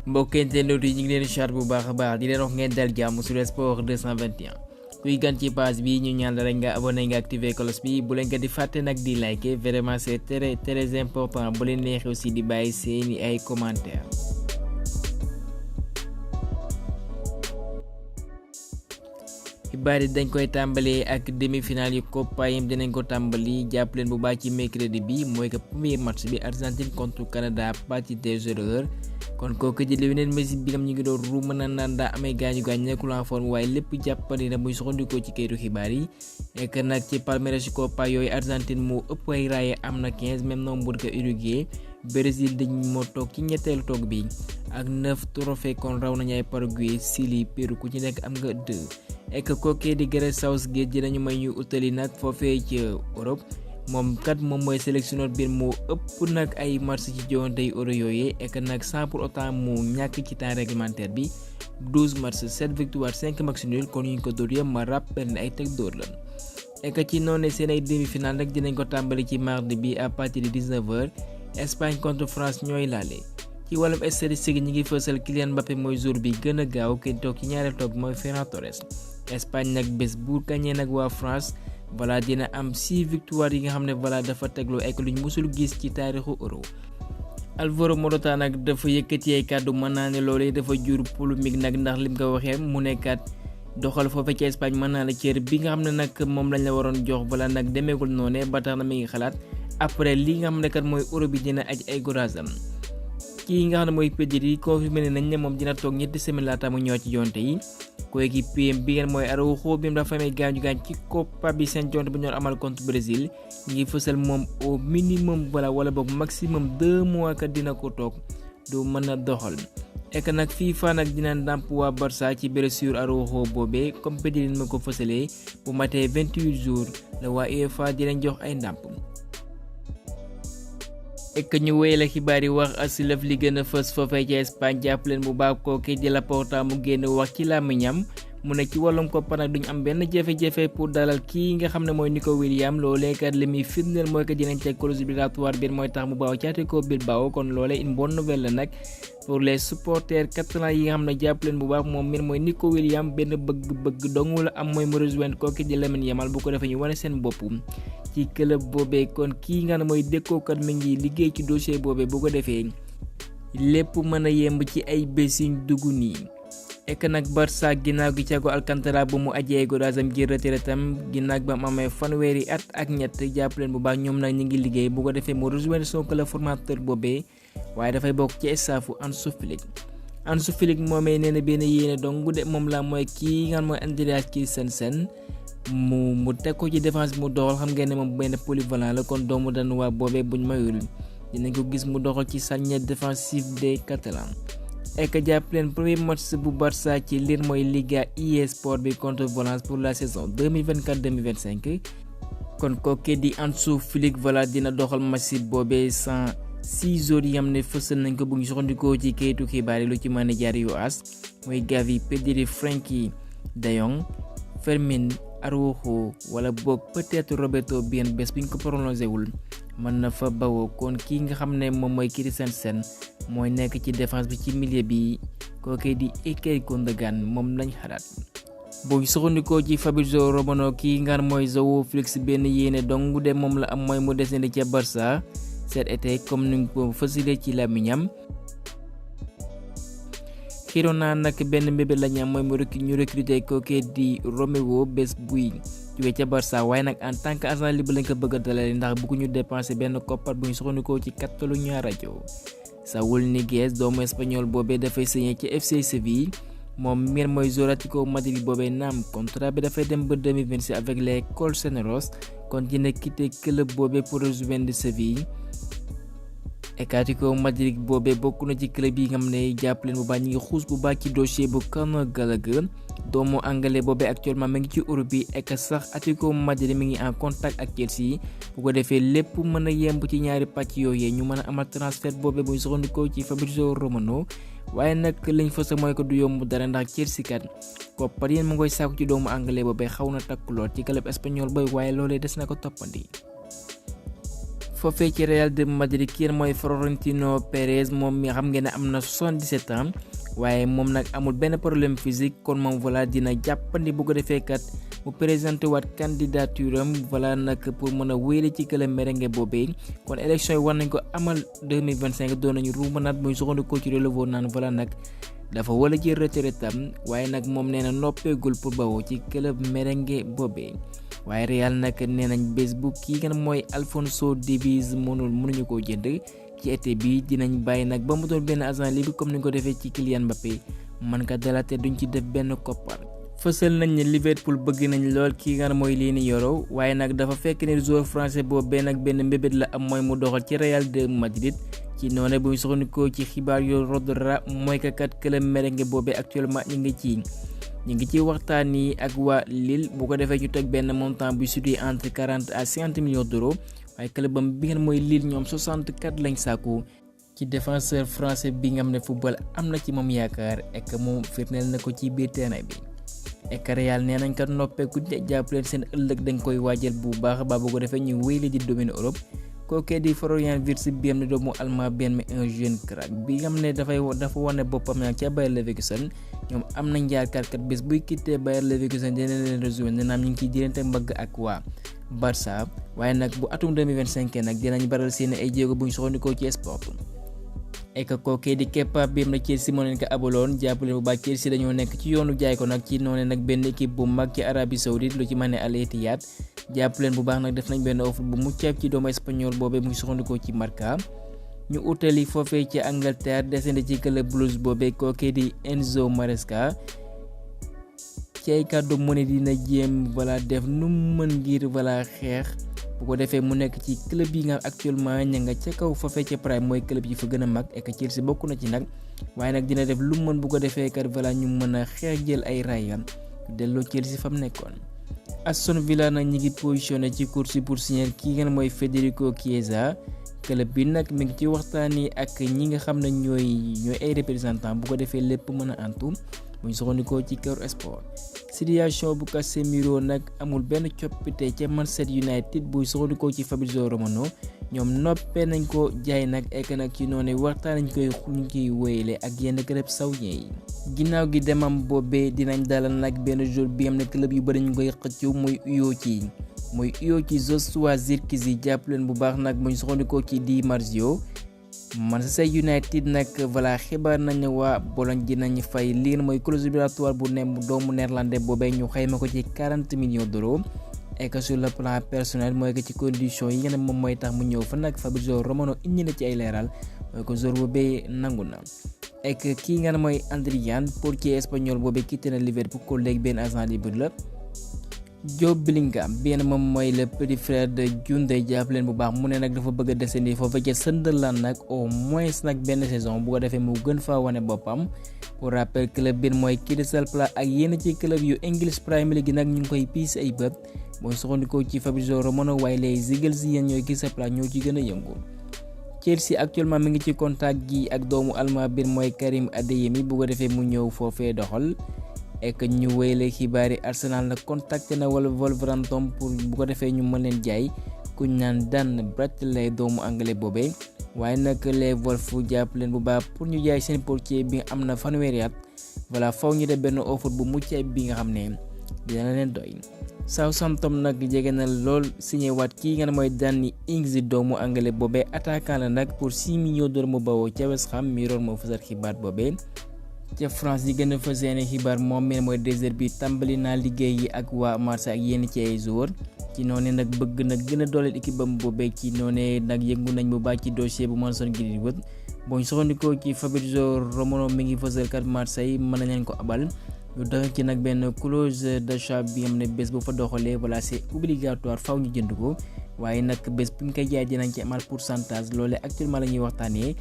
mbokk internet yi ñu ngi leen di chat bu baax a baax di leen wax ngeen dal jàmm sur sport 221 kuy gan ci page bi ñu ñaan la rek nga abonné nga activer cloche bi bu leen ko di fàtte nag di liker vraiment c'est très important bu leen neexee aussi di bàyyi seeni ay commentaires. xibaar yi dañ koy tàmbalee ak demi-finale yu Copa yi dinañ ko tàmbali jàpp leen bu baax ci mercredi bi mooy que premier match bi Argentine contre Canada à partir des 0h kon kooku di Lionel Messi bi ñu ngi doon ruuma naan daa amee gaañu nekkul en forme waaye lépp jàppandi na muy soxandikoo ci kayitu xibaar yi et que nag ci palmarès Copa yooyu Argentine moo ëpp ay raaye am na 15 même nombre que Uruguay. Brésil dañ moo toog ci ñetteelu toog bi ak 9 trophées kon raw nañu ay Paraguay, Chili, Pérou ku ci nekk am nga 2 et que kooku di Gareth Southgate ji dañu may ñu utali nag foofee ci Europe. moom mooy sélectionneur biir moo ëpp nag ay match ci joŋante yu euro yooyu et que nag sans pour autant mu ñàkk ci temps réglementaire bi 12 matchs 7 victoires 5 matchs nuls kon ñu ko dóor yëpp ma rappel ne ay teg dóor la et que ci noonu seen ay demi-finale nag dinañ ko tàmbali ci mardi bi à partir de 19h Espagne contre France ñooy laale. ci wàllum statistique ñi ngi fësal Kylian Mbappé mooy jour bi gën a gaaw ki toog ci ñaareel toog mooy Ferran Torres. Espagne nag bés bu gagné nag waa France. voilà dina am 6 victoires yi nga xam ne voilà dafa tegloo ak luñ musul gis ci taarixu euro. Alvaro Morata nag dafa yëkkati ay kàddu mën naa ne loolee dafa jur polémique nag ndax lim ko waxee mu nekkaat doxal foofu ci Espagne mën naa la cër bi nga xam ne nag moom lañ la waroon jox voilà nag demeegul noonu ba tax na mi ngi xalaat après li nga xam ne kat mooy euro bi dina aj ay goraasam. kii nga xam ne mooy Pedri confirmé nañ ne moom dina toog ñetti semaine laata mu ñëw ci jonte yi. coéquipier bi ngeen mooy Araujo bi dafa may gaañu ci Copa bi seen jonte bu ñor amal contre Brésil ngi fësal moom au minimum wala boog maximum 2 mois kat dina ko toog du mën a doxal. et que nag FIFA nag dina ndàmp waa Barça ci blessure Araujo boobee comme Pedri ma ko fësalee bu matee 28 jours la waa UEFA dinañ jox ay ndàmp. et que ñu wéy la xibaar yi wax asilëf li gën a fës foofee ci Espagne jàpp leen bu baax kooki di Laporta mu génn wax ci làmmiñam mu ne ci wàllum koppar nag duñ am benn jafe-jafe pour dalal kii nga xam ne mooy Nico Williams loolee kat li muy firndeel mooy que dinañ teg clause obligatoire bi mooy tax mu baaw ci Atlético Bilbao kon loolee une bonne nouvelle la nag pour les supporters catalans yi nga xam ne jàpp leen bu baax moom mbir mooy Nico Williams benn bëgg dong la am mooy mu rejoindre kooki di Lamine Yamal bu ko defee ñu wane seen bopp ci club boobee kon kii nga xam ne mooy dëkkookat mi ngi liggéey ci dossier boobee bu ko defee lépp mën a yemb ci ay bés yuñ dugg nii. et que nag Barça ginnaaw gi Thiago Alcantara bu mu ajee godaasam ngir retraitam ginnaaw ba mu amee fanweeri at ak ñett jàpp leen bu baax ñoom nag ñu ngi liggéey bu ko defee mu rejoindre son club formateur boobee waaye dafay bokk ci staffu Hansi Flick moomee nee na benn yéene dong de moom la mooy kii nga xam mooy Andreas Christensen mu teg ko ci défense mu doxal xam ngeen ne moom benn polyvalent la kon doomu Danemark boobee buñ mayul dinañ ko gis mu doxal ci charnière défensive des Catalans. et que jàpp leen premier match bu Barça ci liir mooy Liga e-sport bi contre Valence pour la saison 2024-2025 kon kooku di Hansi Flick voilà dina doxal match boobee 106 jours yi am ne fësal nañ ko bu ñu soxandikoo ci kayitu xibaar yi lu ci mën a jaar yu as mooy Gavi, Pedri, Frenkie de Jong, Fermin, Araujo wala boog peut-être Roberto bien bés bi ñu ko prolongé wul mën na fa bawoo kon kii nga xam ne moom mooy Christensen mooy nekk ci défense bi ci milieu bi kooku di Ilkay Gundogan moom lañ xalaat. boo soxandikoo ci Fabrizio Romano kii nga xam mooy Joao Félix benn yéene dong de moom la am mooy mu desandi ca Barça cet été comme ni nga ko fësalee ci làmmiñam. Girona nag benn mbébét la ñu am mooy ñu recruter kooku di Romeo bés buy jóge ca Barça waaye nag en tant que agent libre lañ ko bëgg a dalal ndax bëgguñu dépenser benn koppar bu ñu soxandikoo ci Catalunya rajo. Saúl Ñíguez doomu espagnol boobee dafay signé ci FC Séville moom miir mooy joueur Atlético Madrid boobee naam contrat bi dafay dem ba 2026 avec les Colchoneros kon dina quitter club boobee pour rejoindre Séville. Atlético Madrid boobee bokk na ci club yi nga xam ne jàpp leen bu baax ñi ngi xuus bu baax ci dossier bu Conor Gallagher doomu anglais boobee actuellement mi ngi ci Europe bi ek sax Atlético Madrid mi ngi en contact ak Chelsea bu ko defee lépp mën a yemb ci ñaari pàcc yooyee ñu mën a amal transfert boobee bu ñu soxandikoo ci Fabrizio Romano waaye nag liñ fa sax mooy ko du yomb dara ndax Chelsea kat koppar yéen mu ngoy sàkku ci doomu anglais boobee xaw na takk lool ci club espagnol bay waaye loolee des na ko toppandi. foofee ci Real de Madrid kii mooy Florentino Pérez moom mi xam ngeen ne am na 77 ans waaye moom nag amul benn problème physique kon moom voilà dina jàppandi bu ko defee kat mu présenté waat candidature am voilà nag pour mën a wéyale ci club merengue boobee kon élection yi war nañ ko amal 2025 doon nañu ruumanaat muy soxandikoo ci relevo naan voilà nag dafa wala ci retraite am waaye nag moom nee na noppeegul pour bawoo ci club merengue boobee waaye Real nag nee nañ bés bu kii nga mooy Alphonso Davies mënuñu koo jënd ci été bi dinañ bàyyi nag ba mu doon benn agent libre comme ni ko defee ci Kylian Mbappé man ka dalaate duñ ci def benn koppar. fësal nañ ne Liverpool bëgg nañ lool kii nga mooy lii ni yoro waaye nag dafa fekk ne joueur français boobee nag benn mbébét la am mooy mu doxal ci Real de Madrid ci noonu bu ñu soxandikoo ci xibaar yu Rodra mooy ka kat club merengue boobee actuellement ñu ngi ci waxtaan yi ak waa Lille bu ko defee ñu teg benn montant bu situé entre 40 à 50 millions d'euros waaye clubam bi nga mooy Lille ñoom 64 lañ sàkku ci défenseur français bi nga xam ne football am na ci moom yaakaar ek moom firndeel na ko ci biir terrain bi. ek Real nee nañ kat noppeeku jàpp leen seen ëllëg dañ koy waajal bu baax ba bu ko defee ñu wéyale di dominer Europe kookee di Florian Wirtz bi am ne doomu allemand bi am un jeune crack bi nga xam ne dafa wane boppam nag ca Bayer Leverkusen ñoom am nañ yaakaar kat bés buy quitté Bayer Leverkusen dina leen rejoindre naam ñu ngi ciy jëlante mbagg ak waa Barça waaye nag bu atum 2025 nag dinañ baral seen ay jéego bu ñu soxandikoo ci sport. ek kookee di Kepa bi am na Chelsea moo leen ko abaloon jàppale bu baax Chelsea dañoo nekk ci yoonu jaay ko nag ci noonu nag benn équipe bu mag ci Arabie Saoudite lu ci mel ne Al Ittihad jàppaleen bu baax nag def nañ benn offre bu mucc ayib ci doomu espagnol boobee mu ngi soxandikoo ci Marca ñu utali foofee ci Angleterre descendre ci club Blues boobee kookee di Enzo Maresca ci ay kàddu mu ne dina jéem voilà def nu mën ngir voilà xeex bu ko defee mu nekk ci club yi nga actuellement ña nga ca kaw foofee ca prime mooy club yi fa gën a mag ek Chelsea bokk na ci nag waaye nag dina def lu mën bu ko defee kat voilà ñu mën a xeex jël ay raayam delloo Chelsea fa mu nekkoon. Aston Villa nag ñi ngi positionné ci course pour signer kii ngeen mooy Federico Chiesa club bi nag mi ngi ci waxtaan yi ak ñi nga xam ne ñooy ay représentant bu ko defee lépp mën a antu muy soxandikoo ci Keur Sport. situation bu Casemiro nag amul benn coppite ca Manchester United buy soxandikoo ci Fabrizio Romano ñoom noppee nañ ko jaay nag ek nag ci noonu waxtaan nañ ñu koy wéyale ak yenn club saoudien yi. ginnaaw gi demam boobee dinañ dalal nag benn jour bi am na club yu bëri ñu koy xëccu muy U23 Joshua Zirkzee jàpp leen bu baax nag muy soxandikoo ci Di Marzio. Manchester United nag voilà xibaar nañu waa Bologne dinañ fay lii mooy clause libératoire bu doomu néerlandais boobee ñu xayma ko ci 40 millions d'euros et que sur le plan personnel mooy que ci condition yi nga ne moom mooy tax mu ñëw fa nag Fabrizio Romano indi na ci ay leeral mooy ko joueur boobee nangu na et que kii nga ne mooy Adrian portier espagnol boobee quitté na Liverpool ko léegi benn agent libre la. Job Bellingham benn moom mooy le petit frère de Koundé jàpp leen bu baax mu ne nag dafa bëgg a descendi foofu ca Sunderland nag au moins nag benn saison bu ko defee mu gën faa wane boppam pour rappel club bi mooy Crystal Palace ak yenn ci club yu English Premier League nag ñu ngi koy piis ay bët mooy soxandikoo ci Fabrizio Romano waaye les Eagles yi ñooy Crystal Palace ñoo ci gën a yëngu. Chelsea actuellement mi ngi ci contact gi ak doomu allemand bi mooy Karim Adeyemi bu ko defee mu ñëw foofee doxal. ek ñu wéyle xibaari Arsenal nag contacté na wala Wolverhampton pour bu ko defee ñu mën leen jaay kuñ naan Dan Bradley doomu anglais boobee waaye nag les Wolves jàpp leen bu baax pour ñu jaay seen portier bi am na fanweeri at voilà faw ñu def benn offre bu mucc ayib bi nga xam ne dina leen doy. Southampton nag jege na lool signé waat kii nga ne mooy Danny Ings doomu anglais boobee attaquant la nag pour 6 millions d'euros mu bawoo ca West Ham mi roon moo fësal xibaar boobee. ca France yi gën a fas yéene xibaar moom mi mooy désert bi tàmbali naa liggéey yi ak waa Marseille ak yenn ci ay joueurs ci noonu nag bëgg nag gën a dooleel équipe bam boobee ci noonu nag yëngu nañ bu baax ci dossier bu Mason Greenwood boo ñu soxandikoo ci Fabrizio Romano mi ngi fësal kat Marseille mën nañ leen ko abal ñu tax ci nag benn clause d'achat bi nga xam ne bés bu fa doxalee voilà c'est obligatoire faw ñu jënd ko waaye nag bés bu ñu koy jaay dinañ ci amal pourcentage loolee actuellement la ñuy waxtaanee.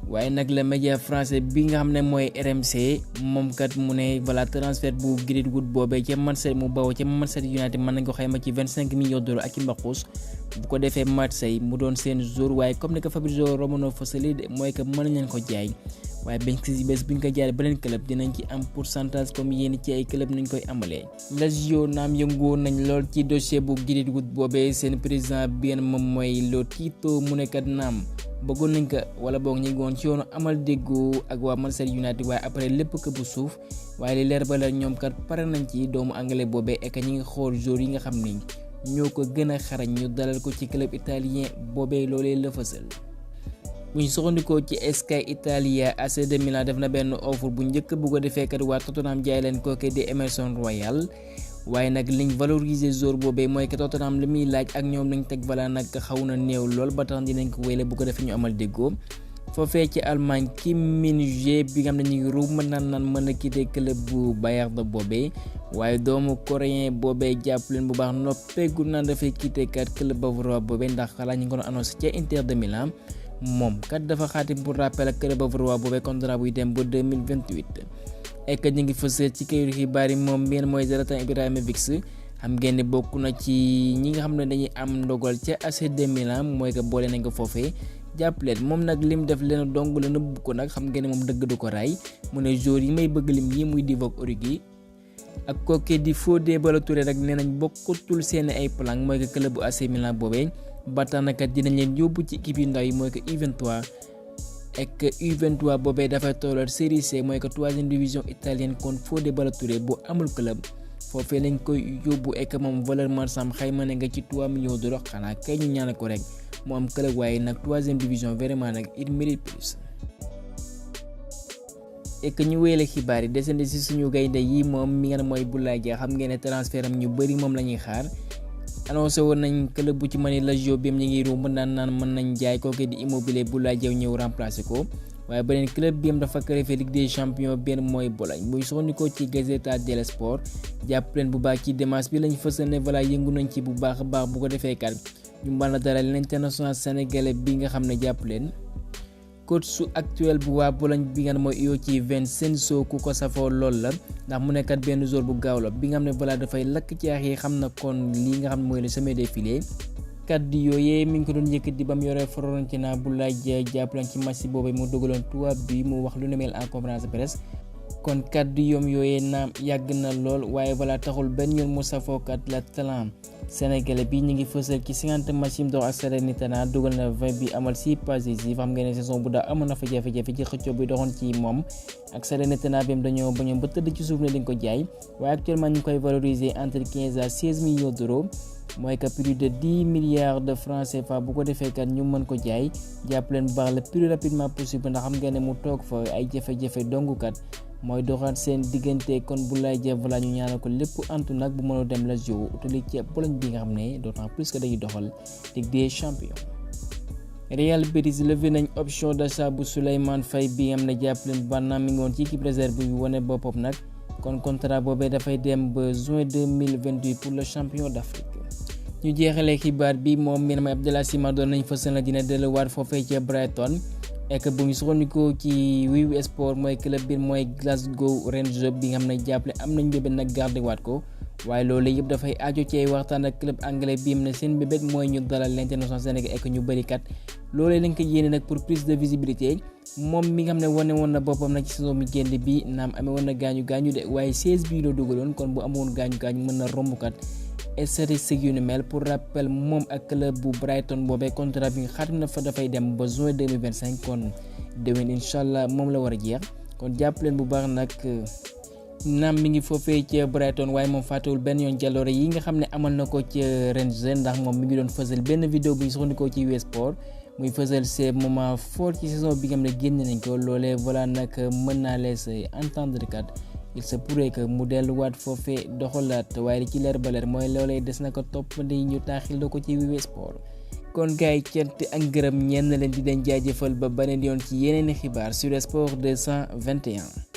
waaye nag le média français bi nga xam ne mooy RMC moom kat mu ne voilà transfert bu Greenwood boobee ca Manchester mu bawoo ca Manchester United mën nañ ko xayma ci 25 millions d'euros ak i mbaxus bu ko defee Marseille mu doon seen jour waaye comme ni ko Fabrizio Romano fësale mooy que mën nañ leen ko jaay waaye bés bu ñu ko jaay beneen club dinañ ci am pourcentage comme yéen ci ay club nañ koy amalee. Lazio naam yëngoo nañ lool ci dossier bu Greenwood boobee seen président bien moom mooy Lo Tito mu nekkat naam bëggoon nañ ko wala boog ñu ngi woon ci yoonu amal déggoo ak waa Manchester United waaye après lépp ko bu suuf waaye li leer ba la ñoom kat pare nañ ci doomu anglais boobee ek ñi ngi xool joueurs yi nga xam ni ñoo ko gën a xarañ ñu dalal ko ci club italien boobee loolee la fësal. bu ñu soxandikoo ci Sky Italia AC de Milan def na benn offre bu njëkk bu ko defee kat waa Tottenham jaay leen kooke di Emerson Royal waaye nag liñ valoriser joueur boobee mooy que Tottenham li muy laaj ak ñoom lañ teg valeur nag xaw na néew lool ba tax dinañ ko wéyle bu ko defee ñu amal déggoo. foofee ci Allemagne Kim Min-jae bi nga xam ne ñu ngi ruub mën a quitté club bu Bayern boobee waaye doomu coréen boobee jàpp leen bu baax noppeegul naan dafay quitté kat club bavarois boobee ndax xalaat ñu ngi ko doon annoncé ca Inter de Milan moom kat dafa xaatim pour rappel ak club bavarois boobee contrat buy dem ba 2028. ek ñu ngi fësal ci kayitu xibaar yi moom benn mooy Zlatan Ibrahimovic xam ngeen ne bokk na ci ñi nga xam ne dañuy am ndogal ca AC de Milan mooy que boole nañ ko foofee. jàppaleen moom nag lim def leen dong la nëbb ko nag xam ngeen ne moom dëgg du ko raay mu ne jour yi may bëgg lim yi muy Divock Origi ak kooke di Fode Ballo Touré rek nee nañ bokkatul seen ay plan mooy que club bu AC Milan boobee ba tax na kat dinañ leen yóbbu ci équipe yu ndaw yi mooy que u23 ak u23 boobee dafay tollal Série C mooy que 3e division italienne kon Fode Ballo Touré bu amul club foofee lañ koy yóbbu ek moom valeur marchande xayma ne nga ci 3 millions d'euros xanaa kay ñu ñaanal ko rek. mu am club waaye nag 3e division vraiment nag il mérite plus. et que ñu wéyale xibaar yi desandi ci suñu gaynde yi moom mi nga ne mooy Boulaye Dia xam ngeen ne transfert am ñu bëri moom la ñuy xaar annoncé woon nañ club bu ci mën a Lazio bi ñu ngi romb naan mën nañ jaay kooku di Immobile Boulaye Dia ñëw remplacer ko waaye beneen club bi am dafa qualifié Ligue des champions benn mooy Bologne muy soxandikoo ci Gazzetta dello Sport jàpp leen bu baax ci dimanche bi lañ fësal ne voilà yëngu nañ ci bu baax a baax bu ko defee kat ñu mën a dalal l'international sénégalais bi nga xam ne jàpp leen coach su actuel bu waa Bologne bi nga xam ne mooy u23 ku ko safoo lool la ndax mu nekkat benn joueur bu gaaw la bi nga xam ne voilà dafay lakk ci yi xam na kon lii nga xam ne mooy le sommet des filets kaddu yooyee mi ngi ko doon yëkkati ba mu yore Fiorentina Boulaye Dia jàpp leen ci match boobu mu dugaloon 3 bi mu wax lu ne mel en conférence de presse kon kaddu yoom yooyee naam yàgg na lool waaye voilà taxul benn yoon mu safookat la talent sénégalais bi ñu ngi fësal ci 50 match yi mu dox ak Salernitana dugal na 20 bi amal 6 passes décisives xam ngeen ne saison bu daa amoon na fa jafe-jafe ci xëccoo bi doxoon ci moom ak Salernitana bi dañoo bañoon ba tëdd ci suuf ne dañ ko jaay waaye actuellement ñu ngi koy valoriser entre 15 à 16 millions d'euros mooy que plus de 10 milliards de francs CFA bu ko defee kat ñu mën ko jaay jàpp leen bu baax le plus rapidement possible ndax xam ngeen ne mu toog fa ay jafe-jafe dongukat mooy doxaat seen diggante kon Boulaye Dia voilà ñu ñaanal ko lépp antu nag bu mënoo dem Lazio utali ci Bologne bi nga xam ne d'autant plus que dañuy doxal Ligue des champions. Real Betis levé nañ option d'achat bu Souleymane Faye bi nga xam ne jàpp leen bannaa mi ngi woon ci équipe réserve bi wane boppam nag kon contrat boobee dafay dem ba juin 2028 pour le champion d'Afrique. ñu jeexalee xibaar bi moom mi may Abdallah Sima doon nañ fësal na dina delluwaat foofee ca Brighton ek bu ñu soxandikoo ci wiw sport mooy club bi mooy Glasgow Rangers bi nga xam ne jàppale am nañ bébét nag garder waat ko waaye loolu yëpp dafay aajo ci ay waxtaan ak club anglais bi am na seen bébét mooy ñu dalal l'international sénégalais ek ñu bëri kat loolee lañ ko yéene nag pour plus de visibilité moom mi nga xam ne wane woon na boppam nag ci saison bi génn bi naam amee woon na gaañu de waaye 16 bii la dugaloon kon bu amoon gaañu mën na romb kat statistique yu ni mel pour rappel moom ak club bu Brighton boobee contrat bi nga xaatim na fa dafay dem ba juin 2025 kon déwén incha moom la war a jeex kon jàpp leen bu baax nag naam mi ngi foofee ca Brighton waaye moom fàttewul benn yoon jaloore yi nga xam ne amal na ko ca Rangers ndax moom mi ngi doon fësal benn vidéo bu ñu soxandikoo ci U Sport muy fësal ces moments forts ci saison bi nga xam ne génn nañ ko loolee voilà nag mën naa lees entendre kat il se pourrait que mu delluwaat foofee doxalaat waaye li ci leer ba leer mooy loolee des na ko topp di ñu taaxil ko ci U Sport kon gars yi cant ak ngërëm ñenn leen di leen jaajëfal ba beneen yoon ci yeneen i xibaar sur Sport 221.